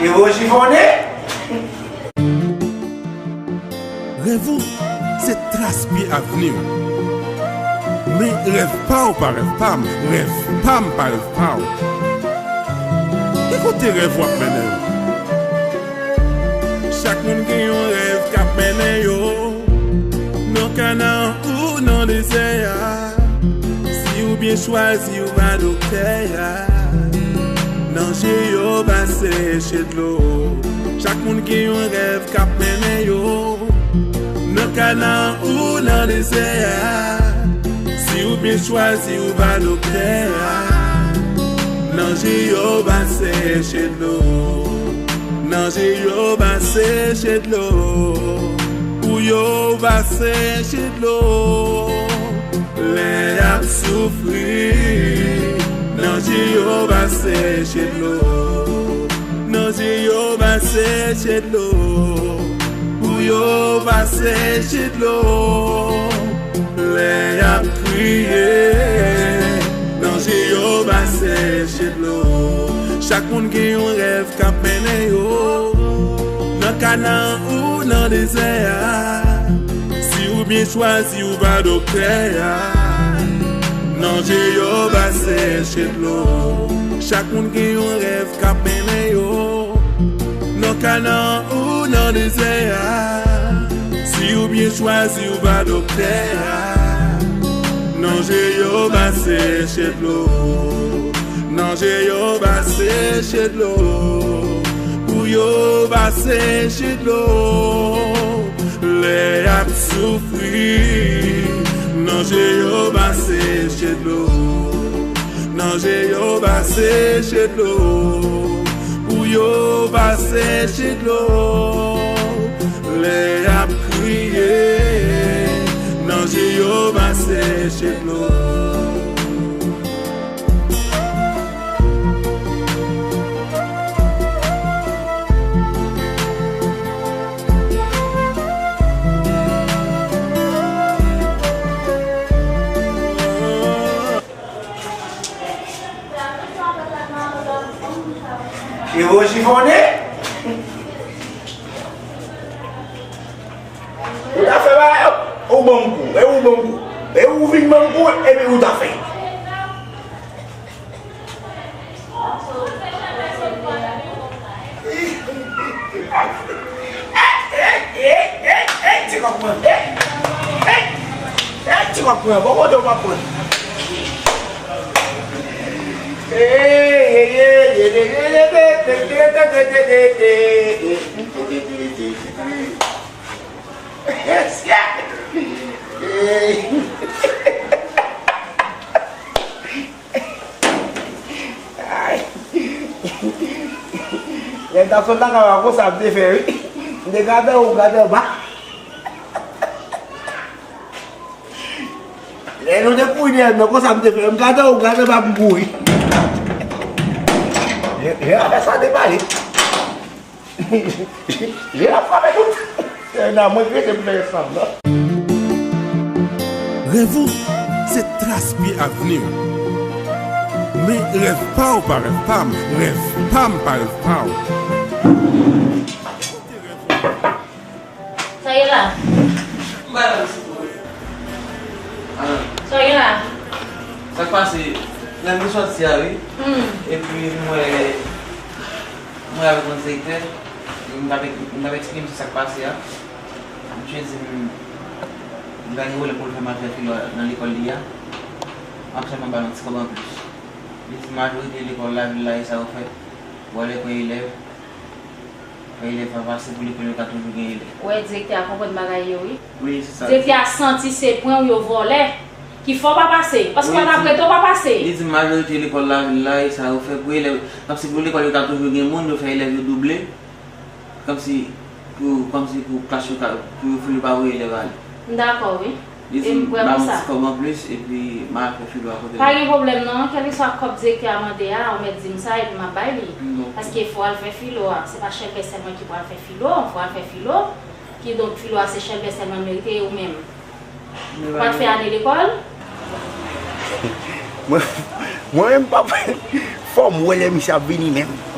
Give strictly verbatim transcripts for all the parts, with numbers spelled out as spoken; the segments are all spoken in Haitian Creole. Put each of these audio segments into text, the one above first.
Ewo chifone. Rèv ou se tras pye avni w. Men rèv pa w pa rèv pa m, rèv pa m pa rèv pa w. Ki kote rèv w ap mennen w? Chak moun gen yon rèv k ap mennen yo. Nan kana ou nan dezè a. Si ou byen chwazi ou pa doktè a. Nan je yo pa seche dlo. Chak moun gen yon rèv k ap mennen yo. Nan kana ou nan dezè a. Si ou byen chwazi ou pa doktè a. Nan je yo pa seche dlo. Nan je yo pa seche dlo. Pou yo pa seche dlo. Lè y ap soufri. Nan je yo pa seche dlo. Nan je yo pa seche dlo. Pou yo pa seche dlo. Lè y ap kriye. Nan je yo pa seche dlo. Chak moun gen yon rèv k ap mennen yo. Nan kana ou nan dezè a. Si ou byen chwazi ou pa doktè a. Nan je yo pa seche dlo. Chak moun gen yon rèv k ap mennen yo. Nan kana ou nan dezè a. Si ou byen chwazi ou pa doktè a. Nan je yo pa seche dlo. Nan je yo pa seche dlo. Pou yo pa seche dlo. Lè y ap soufri. Nan je yo pa seche dlo. Nan je yo pa seche dlo. Pou yo pa seche dlo. Lè y ap kriye. Nan je yo pa seche dlo. Ewo chifone. Ou ta fè bagay, ou ban m kou, e ou ban m kou. E ou vin ban m kou, epi ou ta fè. Ti kòk mwen. Ti kòk mwen. Bon, bon, bon, bon. Lè m t ap sot lakay ou a, konsa m te fè, wi. M te gade anwo, m gade anba. Lè nou te kouri dèyè m nan, konsa m te fè, m gade anwo, m gade anba, m kouri. E, e afè sa te pale. Je ap frape tout. Nan mwen k rete pou fè sanblan. Rèv ou se tras pye avni w. Men rèv pa w pa rèv pa m, rèv pa m pa rèv pa w. Sa ye la? Sa ye la? Sa k pase? Lè m te sòti a, wi. Hmm. Epi m wè, m wè avèk yon direktè, m t ap, m t ap eksplike misye sa k pase a. Misye di m, m gen yon pwoblèm pou l fè m al fè filo nan lekòl li a. M ap sèlman ba l yon ti kòb anplis. Li di majorite lekòl lavil la, e sa yo fè. Vòlè pran elèv. Fè elèv pa pase pou lekòl yo ka toujou gen elèv. Ou wè direktè a konprann bagay yo, wi. Wi, se sa. Direktè a santi se pwen w yo vòlè. Ki fè w pa pase. Paske w pa t ap rete, w pa pase. Li di majorite lekòl lavil la, e sa yo fè pou elèv. Kòmsi pou lekòl yo ka toujou gen moun, yo fè elèv yo double. Kòmsi pou, kòmsi pou klas yo ka, pou yo filo pa voye elèv ale. M dakò, wi. Li di m ba m yon ti kòb anplis, epi m al fè filo a kote l. Pa gen pwoblèm non, kèlkeswa kòb direktè a mande a, ou mèt di m sa epi m ap bay li. Paske fò w al fè filo a, se pa Chèlbè sèlman ki pral fè filo, fò w al fè filo. Kidonk filo a se Chèlbè sèlman l merite, e ou menm? Ou pa t fè ane lekòl? Mwen, mwen menm pap, fò m wè lè misye ap vini menm.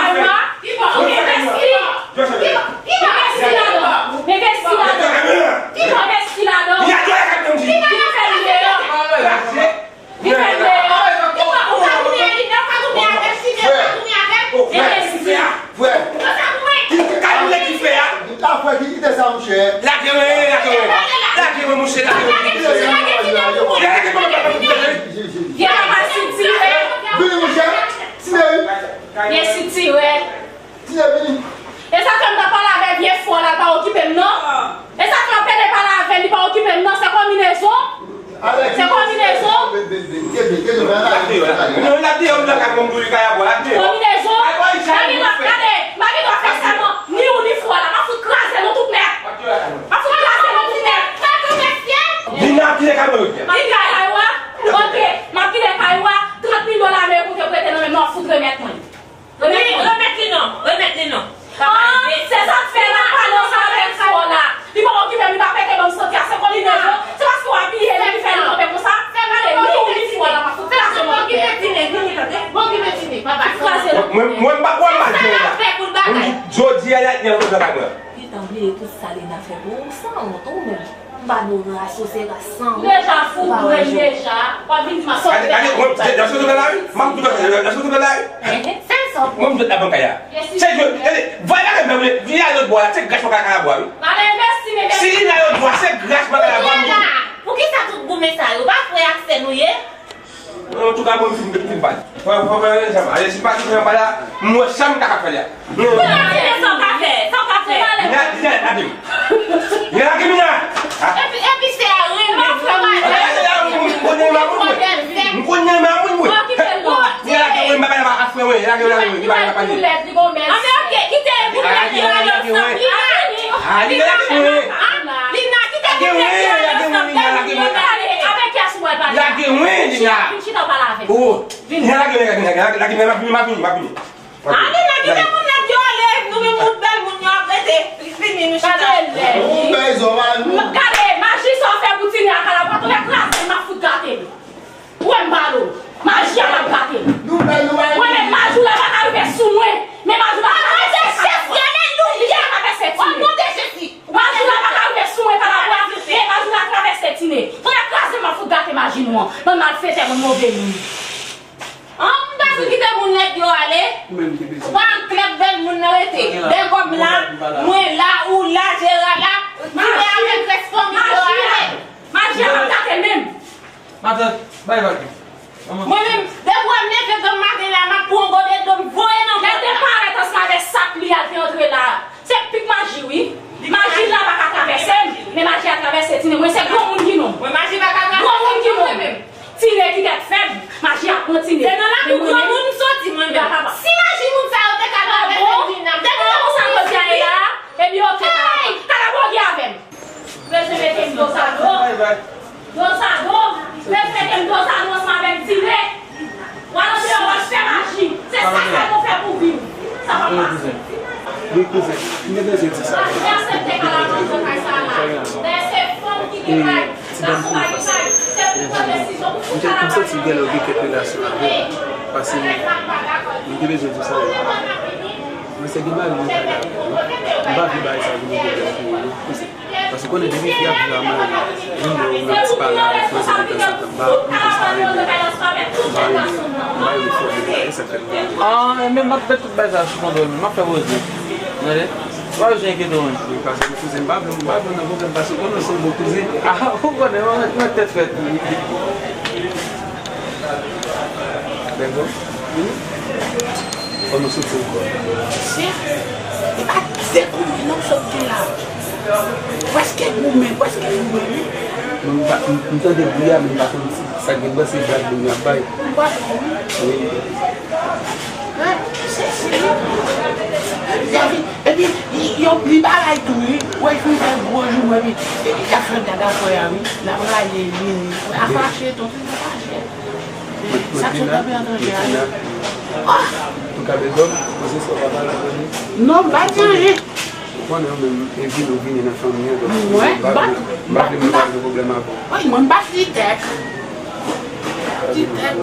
Alma, ou gen vesti. Ou gen vesti ladan. Men vesti ladan. Ou gen vesti ladan. Ki fè m deyò. Li fè m deyò. Ou pa pou ka tounen li, ou pa tounen avè l, si vle pa tounen avè l. Men vesti. Frè. Ki, ki kalkile ki fè a? Di la, frè, ki kite sa, monchè? Lage mwen, lage mwen. Lage mwen, monchè, lage mwen. Lage mwen, lage mwen. Vye papa sitire. Vini, monchè. Tire, wi. Vye sitire. Tire, vini. E sa fè m ta pale avè vye fò la, l pa okipe m, non. E sa fè m pede pale avè l, li pa okipe m, non. Se konbinezon. Se konbinezon. Konbinezon. Gade, gade, gade. Gade, gade, gade. M pa gen dwa, gade, m pa gen dwa fè sèman. Ni ou, ni fò la. M ap fout kraze nou tout nèt. M ap fout kraze nou tout nèt. Vin nan pile kay mwen, yo. M ap pile kay ou a. Ok. M ap pile kay ou a. Trant mil dola ameriken ou te prete nan men m nan, w ap fout remèt mwen. Wi, remèt li non, remèt li non. Ah, se sa k fè l ap pale ansanm avèk fò la. Li pa okipe m, li pa pete ban m santi a, se konbinezon. Se paske w abiye li ki fè li kanpe konsa. Gade, ni ou ni fò la, m ap fout kraze nou tout nèt. Bon, ki vin tine, papa. Kraze nou. Mwen, mwen, m pa kwè m mal fè la. Mwen, jodi a, y a, y a yon bagay mwen. Gentan bliye tout sa Lena fè pou ou, sanwont ou menm. M pa nou ras ou, se ras sanwont. Deja fout grenn deja. W ap vin di m ap sòti. Gade, gade, mwen, de, de, de, de la, wi. M ap di, de, de, de, de la, wi. Ehe. Mwen, m jwenn labann kay la. Se jwe, gade, vwala, gade, men, li la lòt bò la, se gras mwen ka kalabwa, wi. Si li la lòt bò, se gras mwen kalabwa, m jwenn. Poukisa tout goumen sa yo? Pa frè ak sè nou ye? Antouka, mwen, m fin, m fin pale. Fò, fò, fò, fò, ale, si pa ti jan pale la, m wè sa m ta ka fè la. Pou la tire sa w ka fè, sa w ka fè. Li la, li la, lage m. Li lage m la. Epi, epi se a renmen frè m ale. M konnen mamoun mwen. M konnen mamoun mwen. Li lage mwen, m pa ka frè mwen. Li lage mwen, li pa ka pale. Anben, ok, kite pou lèt yo ale ansanm. Lina, Lina, kite pou lèt yo ale ansanm. Avèk kiyès ou pral pale? Lage mwen, Lina. Vin chita, pale avè m. Vin. Lina, lage mwen, lage mwen, lage mwen, m ap vini, m ap vini, m ap vini. Alina, kite moun nèg yo ale, nou menm moun bèl moun yo ap rete, vini nou chita. Ou bèl zò pa nou. Gade, maji sa w fè pou Tine a kalabwa, tonbe kraze, m ap fout gate li. Ou wè m pale w, maji a p ap gate li. Nou bèl nou pa. Mwen menm, maji w la pa ka rive sou mwen, men maji w la travèse kalabwa. Alelouya! Li travèse Tine. O non de Jezi. Maji w la pa ka rive sou mwen kalabwa, men maji w la travèse Tine. Tonbe kraze, m ap fout gate maji nou an. Bann malfetè, bann move moun. An, m pa vin kite moun nèg yo ale. Ou pa anklè bèl moun nan rete. Bègòm la, mwen la, ou la, Jera la, Tine avèk rès fanmi yo ale. Maji a p ap gate menm. Matant, bay vag. Mwen menm, depi w wè m leve granm maten la, m ap pran gode dlo m voye nan pòt la. Lè l te parèt ansanm avèk sak li a, l te antre la. Se pik maji, wi. Maji la pa ka travèse m, men maji a travèse Tine. Mwen se granmoun ki nonm. Mwen maji pa ka travèse m. Granmoun ki nonm. Tine ki tèt fèb, maji a pran Tine. Se nan lakou granmoun m soti, mwen menm. Si maji moun sa yo te ka travèse m, Lina, m te konn konsa koze a ye la. Ebyen, oke, kalabwa. Kalabwa, oke avè m. Bezwen mete m dozado. Dozado. Bezwen mete m dozado ansanm avèk Tine. W al andeyò, w al fè maji. Se sa sèlman w fè pou vi w. Sa pa pase. Wi, kouzen. M te bezwen di sa. Maji aksepte kalabwa nan kay sa la. Dayè se fanm ki gen kay, gason pa gen kay. Se pou pran desizyon pou fout kalabwa. M santi m genlè gen kèk relasyon avè l. Paske m te bezwen di sa. Mwen se gen mari mwen kay la. M pa vle bagay sa vin yon pwoblèm pou mwen, non. Paske ou konnen depi fi ap viv a mari, vin wè ou nan ti pale avèk manzè de tanzantan, m pa, m pa sa renmen. M pa renmen, m pa renmen fòm li a, e sa k fè m pa renmen. Ah, men m ap met tout bagay sa sou kontwòl, men m ap fè poze. Tande? Pa bezwen enkyete w menm. Wi, paske kouzen, m pa vle, m pa vle w nan pwoblèm, paske ou konnen w se yon bon kouzen. Ah, ou konnen, mwen, mwen tèt frèt, wi. Bèl zòn. Wi. Fò nou soti ankò. Mesye, e pa de kounye non m sot gen la. Prèske goumen, prèske goumen, wi. Mwen, m pa, m, m tande bri a, men m pa konn si sa gen bò, se blag moun yo ap bay. M pa konn, wi. Wi. Epi, epi, yo, li bagay tou, wi. Wè, li fin fè gwo jou, epi, epi, y ap fè dada fè a, wi. L ap rayi li, wi. A fache, tonton, a fache. Sa k sot nan peyi etranje a, wi. Ah! Ou ka bezwen, poze sa w pa pale avè nou. Non, m pa chanje. Ou konnen ou menm, e vin ou vini nan fanmi an, donk, m pa vle, m pa vle mwen pa gen pwoblèm avè w. Wi, mwen m pa ti tèk. Ti tèk.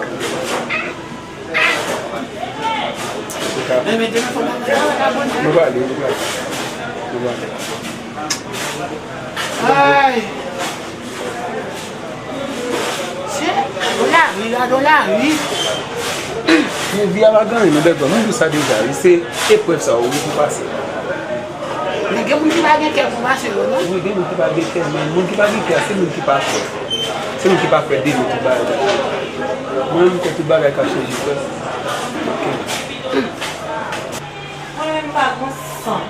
Nou pale, nou pale. Nou pale. Ay. Se, gadon lari, gadon lari. Men vi a pa gen anyen, non, bèl zòn. Mwen di w sa deja, wi. Se eprèv sa yo, wi, pou pase. Men gen moun ki pa gen kè pou mache yo, non? Wi, gen moun ki pa gen kè, men moun ki pa gen kè, se moun ki pa fè. Se moun ki pa fè de moun ki pa. Mwen, m kwè tout bagay ka chanje, frè. Ok. Mwen menm, m pa gon san.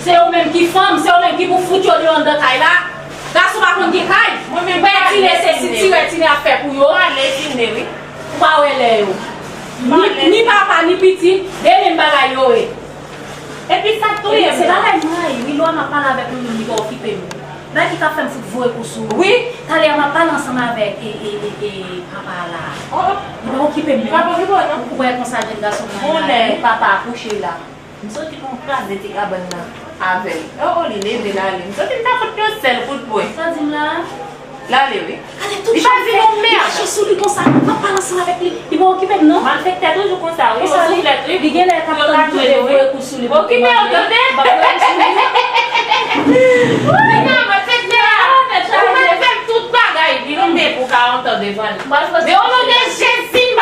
Se ou menm ki fanm, se ou menm ki pou fout yo deyò anndan kay la. Gason pa konn gen kay. Mwen menm, m pa vle Tine, se ti tirè Tine ap fè pou yo. M pa vle Tine, wi. Ou pa wè lè yo. Ni, ni papa, ni pitit, de menm bagay yo ye. Epi sa k tou ye, se bagay mwen, wi, lè m ap pale avèk moun, li pa okipe m. Bagay ki ka fè m fout voye kou sou ou. Wi. Talè a m ap pale ansanm avèk, e, e, e, e, papa a la. Oh. Li pa okipe m menm. Papa okipe w, non? Ou wè konsa jèn gason mwen la. Konnen papa a kouche la. M soti pran kraze ti kabann nan avè l. Oh, oh, li leve l ale. M santi m ta fout yon sèl kout pwen. Sa di m la? L ale, wi. Gade tout jan l fè, li mache sou li konsa. M ap pale ansanm avèk li. Li pa okipe m, non. Malfektè toujou konsa, wi. Yo souflèt, wi. Li genlè t ap tann tou de voye kou sou li. Okipe yo, tande. Li nan malfektè a. Ou mèt fè tout bagay. Li nan men pou karant an devan li. Men o non de Jezi, m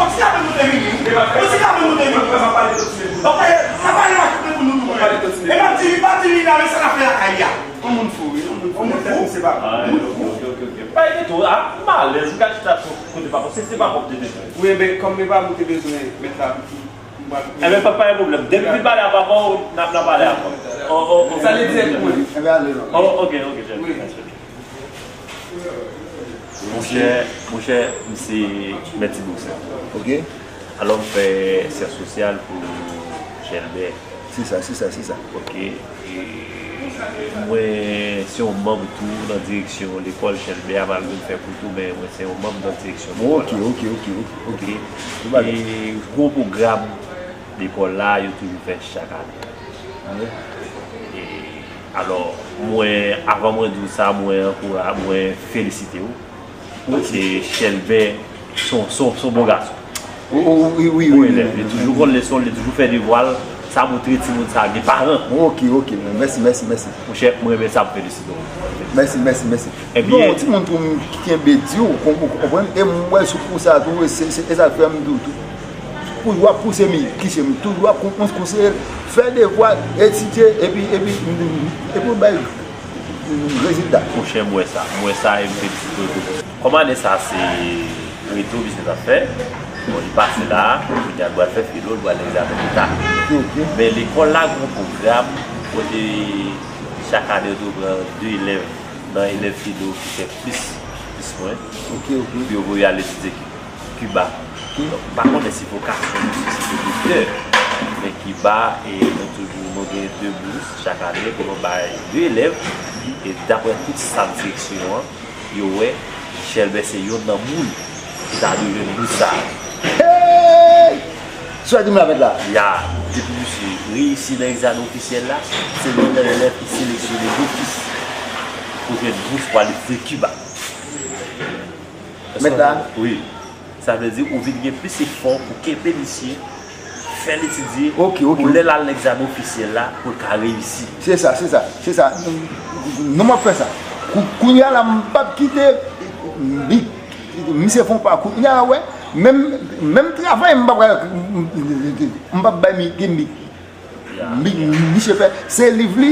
Bon, ti ka mwen moute vini. Bon, ti ka mwen moute vini. Mwen pa pale tout timoun. Ok, mwen pale la tout moun nou. Mwen pale tout timoun. E mwen di, pa di li la, men sa la fè lakay a. On moun fou, wi, on moun fou. On moun fou. Se pa. Ah, ok, ok, ok. Pa gen tou, ah, m alèz, m ka chita kote papa, se, se papa m te bezwen. Wi, men kòm men papa m te bezwen, mèt la, m pral. Enben, pa, pa gen pwoblèm. Depi li pale a papa w, n ap, n ap pale ankò. Oh, oh, oh. Sa li di pou mwen. Enben, ale non. Oh, ok, ok, jèn. Wi. Monchè, monchè, m se Mèt Ti Bouksen. Ok. Alò, m fè syans sosyal pou Chèlbè. Se sa, se sa, se sa. Ok. E mwen se yon manm tou nan direksyon lekòl Chèlbè a, malgre m fè kou tou, men mwen se yon manm nan direksyon lekòl la. Ok, ok, ok, ok, ok. Ok. Bon bagay. E gwo pwogram lekòl la, yo toujou fè chak ane. Wi. E alò, mwen, avan mwen di w sa, mwen ankoura-, mwen felisite w. Paske Chèlbè se yon, se yon, se yon bon gason. Wi, wi, wi, wi, wi, wi. Bon elèv. Li toujou konn leson l, li toujou fè devwa l. Sa montre timoun sa gen paran. Ok, ok. Mèsi, mèsi, mèsi. Monchè, mwen renmen sa, m felisite w. Mèsi, mèsi, mèsi. Ebyen. Non, timoun pou m kenbe di w, kon-, ou konprann? E m wè sou kou sa tou, e se, se, e sa k fè m di w tou. Pou w ap pouse m, kise m, toujou ap kon-, kon-, konseye l, fè devwa, etidye, epi, epi, epi w bay rezilta. Monchè, m wè sa. M wè sa e m felisite w tou. Kòm ane sa se reto biznis ap fè, bon, li pase la, kounye a l pral fè filo, l pral egzamen leta. Ok, ok. Men lekòl la gen yon pwogram kote chak ane yo toujou pran de elèv nan elèv filo ki fè plis, plis mwen, ok, ok, pou yo voye al etidye Kiba. Ok. Donk, m pa konnen si vokasyon nou se, se doktè, men Kiba, e nou toujou, nou gen de bous chak ane pou nou bay de elèv, e daprè tout staf direksyon an, yo wè Chèlbè se youn nan moun ki ta dwe jwenn bous sa a. Hey! Sa w di m la, mèt la? Ya, depi misye reyisi nan egzamen ofisyèl la, se youn nan elèv ki seleksyone dofis pou jwenn bous pou al etidye Kiba. Mèt la? Wi. Sa vle di ou vin gen plis efò pou kenbe misye, fè l etidye, ok, ok, pou lè l al nan egzamen ofisyèl la, pou l ka reyisi. Se sa, se sa, se sa. Non, m ap fè sa. Kou-, kounye a la, m p ap kite li, misye fè yon pa. Kounye a, wè, menm, menm travay, m p ap, m p ap bay mi, mi, mi, misye fè, se liv li,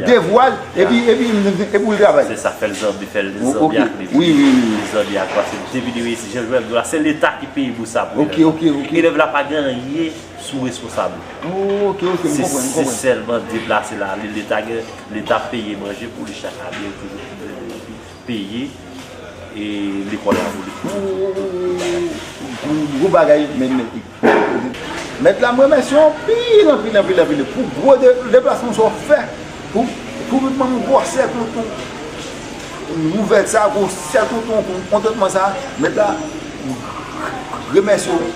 devwa l, epi, epi, epi pou l travay. Se sa, fè l zanmi, fè l zanmi ak liv li. Wi, wi, wi. Fè l zanmi ak, paske depi li reyisi, jan Joel di w la, se leta ki peye bous sa pou elèv la. Ok, ok, ok. Elèv la pa gen anyen sou responsab li. Ok, ok, m konprann, m konprann. Se sèlman deplase l ale, leta gen, leta peye manje pou li chak ane, toujou peye, e lekòl la pou li. Pou gwo bagay, men, men, mèt la, m remèsye w anpil, anpil, anpil, anpil pou gwo de, deplasman sa w fè, pou, pou ban m gwosè tonton, nouvèl sa, gwosè tonton, kontantman sa, mèt la, remèsye w.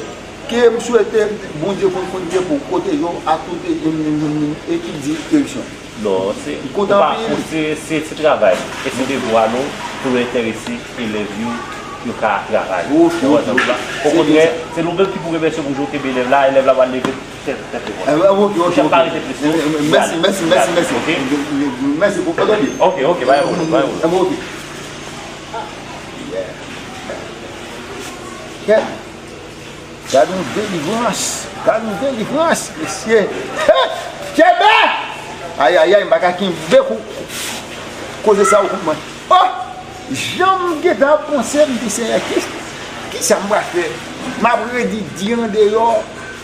Ke m swete Bondye kontinye pou pwoteje w ak tout e, e, e, e, ekip direksyon. Non, se, m kontan anpil. Se, se, se travay. E se devwa nou pou nou enterese elèv yo, yo ka travay. Ok, ok, ok. Okontrè, se nou menm ki pou remèsye pou jan w kenbe elèv la, elèv la va leve tèt, tèt li. Eh, ok, ok, ok. Mèsi, mèsi, mèsi, mèsi. Ok? Mèsi pou, ok. Ok, ok, pa gen pwoblèm, pa gen pwoblèm. Eh, ok. Yeah. Gad yon delivrans, gad yon delivrans, mesye. Hey! Kenbe! Ayayay, m pa ka kenbe kou, koze sa yo kont mwen. Oh! Jan m gentan ap panse, m di, Senyè, ki, ki sa m pral fè? M ap redi di andeyò,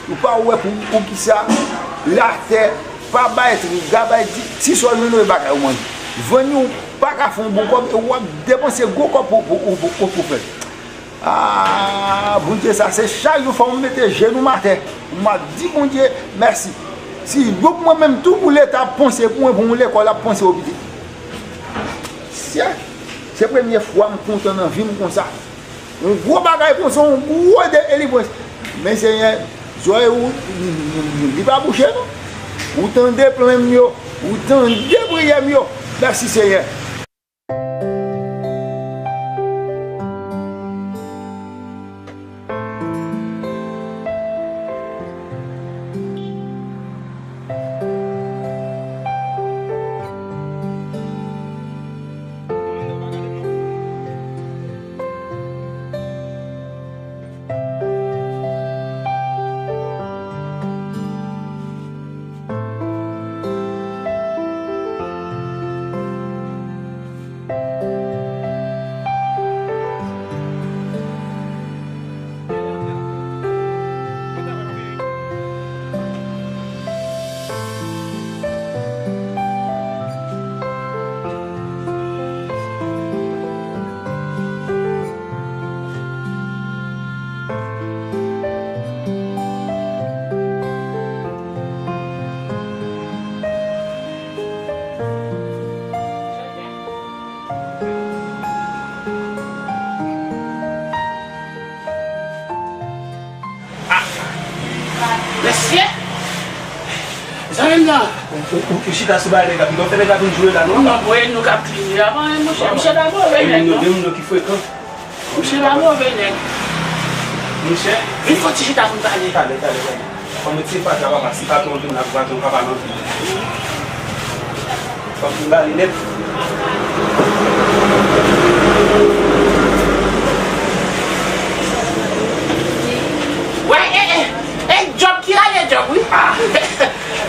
ou pa wè pou, pou ki sa, latè, pa bay triga, bay ti, ti sòl nou, nou bagay ou manje. Vann yo pa ka fè yon bon kòb, e w ap depanse gwo kòb pou, pou, pou, pou, pou, pou fè. Ah, Bondye, sa se chak jou fò m mete jenou m atè. M ap di Bondye mèsi. Si yo pou mwen menm tou pou Leta ap panse pou mwen, pou yon lekòl ap panse yo pitit. Sye, se premye fwa m kontan nan vi m konsa. Yon gwo bagay konsa, yon gwo delivrans. Men Senyè, zòrèy ou, li pa bouche non. Ou tande plenn m yo, ou tande priyè m yo. Mèsi Senyè. Ah! Mesye! Zanmi m nan! Ou, ou, ou chita sou bagay nèg la, piga w fè nèg la vin jwe la, non? Non, voye nou k ap klini la, monchè, monchè pa move nèg, non. Gen moun yo ki frekan. Monchè pa move nèg. Monchè. Vin fè yon ti chita pou n pale. Talè, talè, talè. Fò m retire fatra papa, si patwon vin la, pou patwon pa pale anpil. Fò m fin ba li nèt. Wè, e, e, e, djòb ki rale djòb, wi. Ah.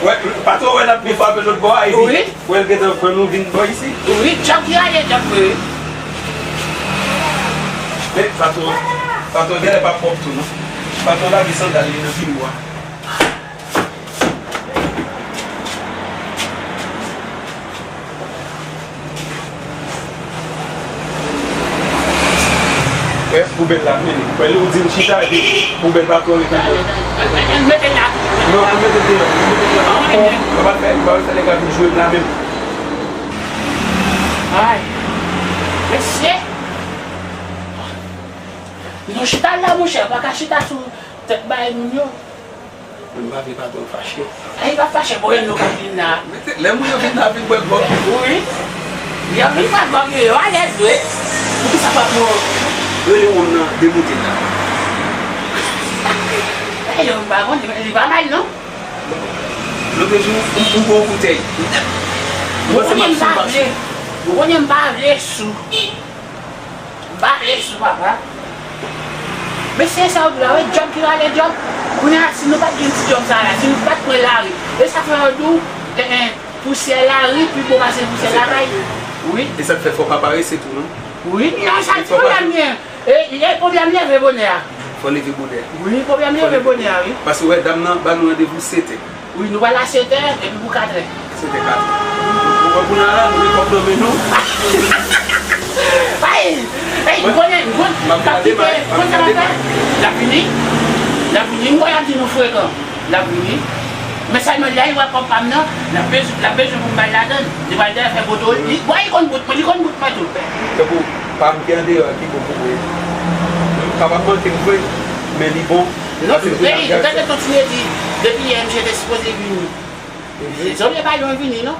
Wè, patwon wè n ap vin frape lòt bò a, epi. Wi. Wè l gentan pran nou vin bò isi. Wi, djòb ki rale djòb vre wi. Men, patwon, patwon genlè pa pwòp tou non. Patwon lage sandal li nan pye bwa. Wè, poubèl la, men, wè, lè w di m chita, epi poubèl pa twò rete deyò. Mete la. Non, pou mete deyò, pou mete deyò. Ou pa fè, ou pa fè nèg la vin jwe m la menm. Ay. Mesye. Nou chita la, monchè, pa ka chita sou tèt bagay moun yo. Mwen pa vle patwon fache. Ay, pa fache, bon, nou ka vin la. Mete, lè moun yo vin la, vin bwè gwòg. Wi. Yo vin bwè gwòg, yo alèz vre. Poukisa patwon rele wonm nan demoute la? Ay, yo, m pa konn, li pa mal, non. Lòt jou, m, m pran yon boutèy. M panse m ap sou fache. Ou konnen m pa vle sou. M pa vle sou papa. Mesye sa yo di la, wè djòb ki rale djòb. Kounye a, si nou pa t gen ti djòb sa la, si nou pa t pran lari, e sa fè yo di w, eh, eh, pousyè lari pi bon pase pousyè lakay. Wi. E sa k fè fò pa parese tou, non? Wi, non, sa ti pwoblèm li ye. E, e pwoblèm leve bonè a. Fò leve bonè. Wi, pwoblèm leve bonè a, wi. Paske wè, dam nan ba nou randevou sèt è. Wi, nou pral a sèt è, epi pou kat è. Sèt è kat è. Ou wè kounye a la, nou gen kòb nan men nou. Ay! Ey, m konnen, m konnen, m ap gade may, m ap gade may. L ap vini. L ap vini. M kwè y ap di nou frekan. L ap vini. Men sèlman lè l wè kòb pa m nan, l ap bezwen, l ap bezwen pou m bay ladann. Li pral dèyè fè bout, li, bon, li konn bout mwen, li konn bout mwen tou. Tankou pa m ki andeyò a ki bon pou mwen. Pa m ap manke m vre, men li bon. Non, ey, m tande Tonton Tine di, depi yè, misye te sipoze vini. Zòt pa lwen vini, non.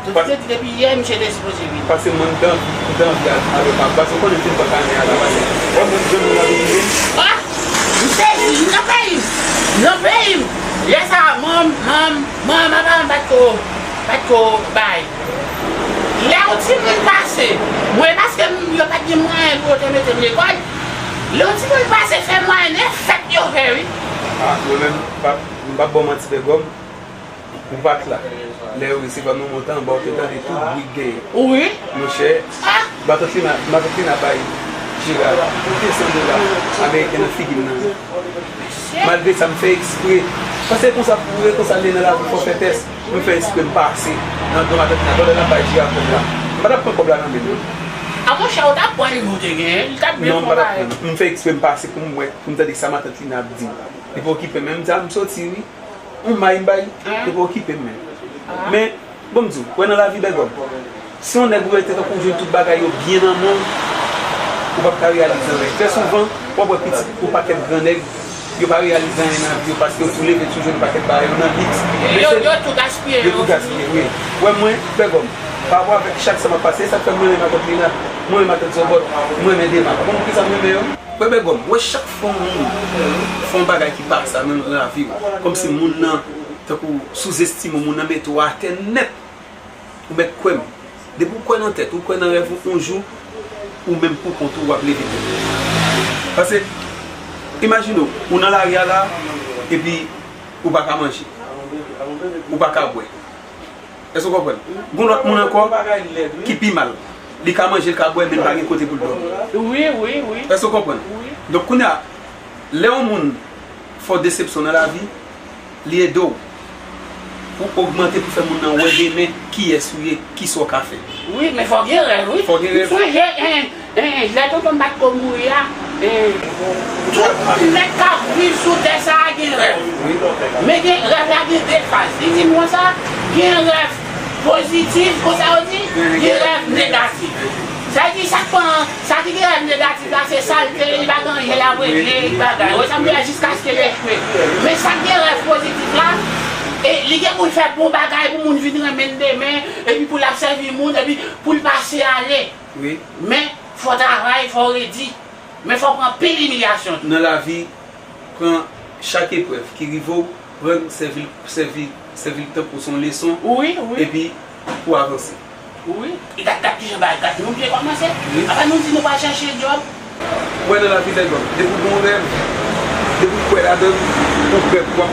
Tonton Tine di, depi yè, misye te sipoze vini. Paske mwen, m t anvi, m t anvi al, al avè papa. Paske w konnen fi m pa ka renmen al la, paske wè mwen, m jwenn moun la vini vin. Ah! M sezi, m nan peyi m. Nan peyi m. Lè sa a, manm, manm, manm, manm pa t ko, pa t ko bay. Lè yon timoun pase, mwen, paske m, yo pa t gen mwayen pou yo te mete m lekòl, lè yon timoun pase, fè mwayen, e fèt yo fè, wi. Ah, mwen menm, m p ap, m p ap ba w manti, Bègòm. Ou pa t la. Lè yo resevwa m nan montan anba, ou te tande tout bri k genyen. Wi. Monchè, ah! Matant Lina, matant Lina bay Jera de san dola ameriken nan figi m nan. Malgre sa, m fè ekspre. Paske konsa pou ou ye, konsa l ye nan lavi, fò w fè tès. M fè ekspre m pase nan do matant Lina. Pandan l ap bay Jera kòb la, m pa t ap pran kòb la nan men l, non. A monchè, ou t ap pran li, ou te genyen, li t ap byen fè yon bagay. Non, m pa t ap pran. M fè ekspre m pase pou m wè, pou m tande sa matant Lina ap di m. Li pa okipe m, menm di a m soti, wi. Yon may m bay, yo pa okipe m menm. Men, bon m di w, wè nan lavi, Bègòm, si yon nèg ou rete tankou w jwenn tout bagay yo byen nan men w, ou p ap ka reyalize anyen. Trè souvan, w ap wè pitit yon pakèt gran nèg, yo pa reyalize anyen nan vi yo paske yo tou leve, tou jwenn yon pakèt bagay yo nan liks. Men yo, se yo tou gaspiye, yo tou gaspiye, wi. Wè mwen, Bègòm, pa rapò avèk chak sa m ap pase, e sa k fè m renmen matant Lina, mwen renmen matant Zòbòt, mwen renmen Dema. Ou konn poukisa m renmen yo? Wè Bègòm, wè chak fwa yon moun fè yon bagay ki pa sa nan lavi w, kòmsi moun nan, tankou souzestime w, moun nan mete w atè nèt, ou mèt kwè m. Depi w kwè nan tèt, ou kwè nan rèv ou, yon jou, ou menm pou kont ou, w ap leve tèt ou. Paske, imajine w, ou nan lari a la, epi ou pa ka manje, ou pa ka bwè. Èske w konprann? Gon lòt moun ankò ki pi mal. Li ka manje, li ka bwè, men li pa gen kote pou l dòmi. Wi, wi, wi. Èske w konprann? Wi. Donk, kounye a, lè yon moun fè w desepsyon nan lavi, li ede w pou ogmante, pou fè moun nan wè demen kiyès ou ye, kisa w ka fè. Wi, men fò gen rèv, wi. Fò gen rèv. M sonje, en, Eh, lè tonton m pa t ko mouri a, eh, tout moun nèt k ap viv sou tè sa a gen rèv. Men gen rèv la gen de faz. Li di m konsa, gen rèv pozitif, konsa yo di, gen rèv negatif. Sa vle di sa k pran, sa ki gen rèv negatif la, se salte, li pa gen anyen l ap regle, li bagay. Wè sa m vle di a, jiskaske l echwe. Men sa k gen rèv pozitif la, e li gen pou l fè bon bagay pou moun vin renmen l demen, epi pou l ap sèvi moun, epi pou l pase ale. Wi. Men, fò travay, fò redi. Men fò pran anpil imilyasyon tou. Nan lavi, pran chak eprèv ki rive w, pran l, sèvi l, sèvi, sèvi l tankou se yon leson, wi, wi, epi pou avanse. Wi. E gad, gad kijan bagay, gad nou byen kòmanse. Wi. Apa nou di nou pral chèche djòb? Wè nan lavi, Bègòm, depi w gen yon rèv, depi w kwè ladan l, ou prè pou w ap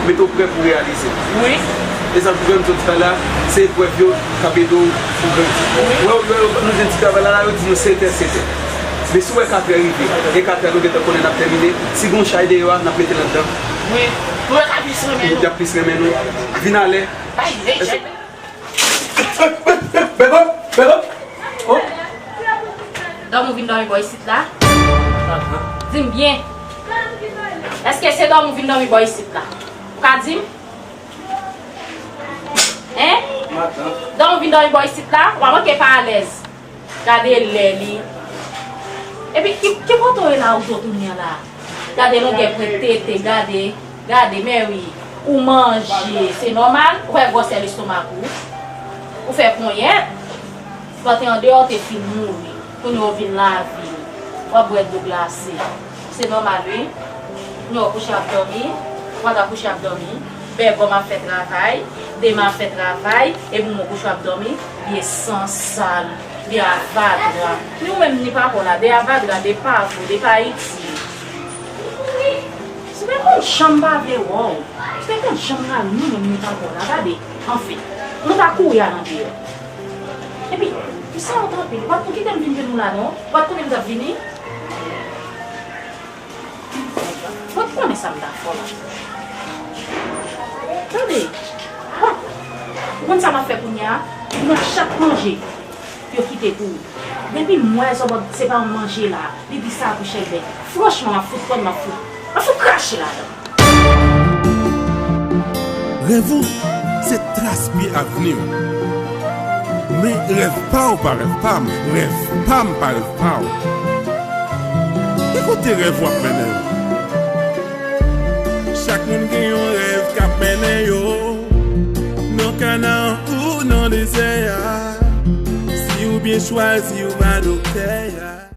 mete w prè pou w reyalize. Wi. E sa k fè m sot talè a, se eprèv yo k ap ede w pou grandi. Wi. Wè, wè, wè, nou jwenn ti travay la, la, yo di nou setè, setè. Men si w wè katrè rive, e katrè nou gentan konnen n ap tèmine, si gen yon chay deyò a, n ap mete l anndan. Wi. Pou yo ka plis renmen nou. Pou yo ka plis renmen nou. Vin alè. Bay, bay, bay. Bègòm, Bègòm. Oh. Dòmi w vin dòmi bò isit la? Di m byen. Èske se dòmi w vin dòmi bò isit la? Ou ka di m? Hein? Dòmi w vin dòmi bò isit la? Ou pa manke pa alèz. Gade lè li. Epi ki, ki kote w ye la ou tou tounen an la? Gade longè pwent tete, gade, gade, men wi. Ou manje, se nòmal, ou wè gwosè lestomak ou. Ou fè ponyèt, lè w te andeyò, w te fin mouri. Kounye a w vin lavi. W ap bwè dlo glase. Se nòmal, wi. Kounye a w kouche ap dòmi, ou pa ta kouche ap dòmi. Bègòm ap fè travay, Dema ap fè travay, epi w kouche ap dòmi. Vye sansal, vye avadra. Ni ou menm ni papa w la, de avadra, de pa vo, de pa itil. Si te konn jan m pa vle wè w, si te konn jan m rale nou menm ni papa w la, gade, anfen, nou ta kouri al andeyò. Epi, m santi w tanpri, ou pa t pou kite m vin jwenn ou la non, ou pa t konnen m t ap vini. Mwen t konnen sa m ta fè w la. Tande, bon, ou konn sa m ap fè kounye a? Nan chak manje, yo kite pou ou. Depi m wè Zòbòb sepa yon manje la, li di sa pou Chèlbè. Franchman, m ap fout pran, m ap fout, m ap fout krache ladan. Rèv ou, se tras pye avni w. Men rèv pa w pa rèv pa m, rèv pa m pa rèv pa w. Ki kote rèv w ap mennen w? Chak moun gen yon rèv k ap mennen yo. Nan kana ou nan dezè a. Si w byen chwazi, ou pa doktè a.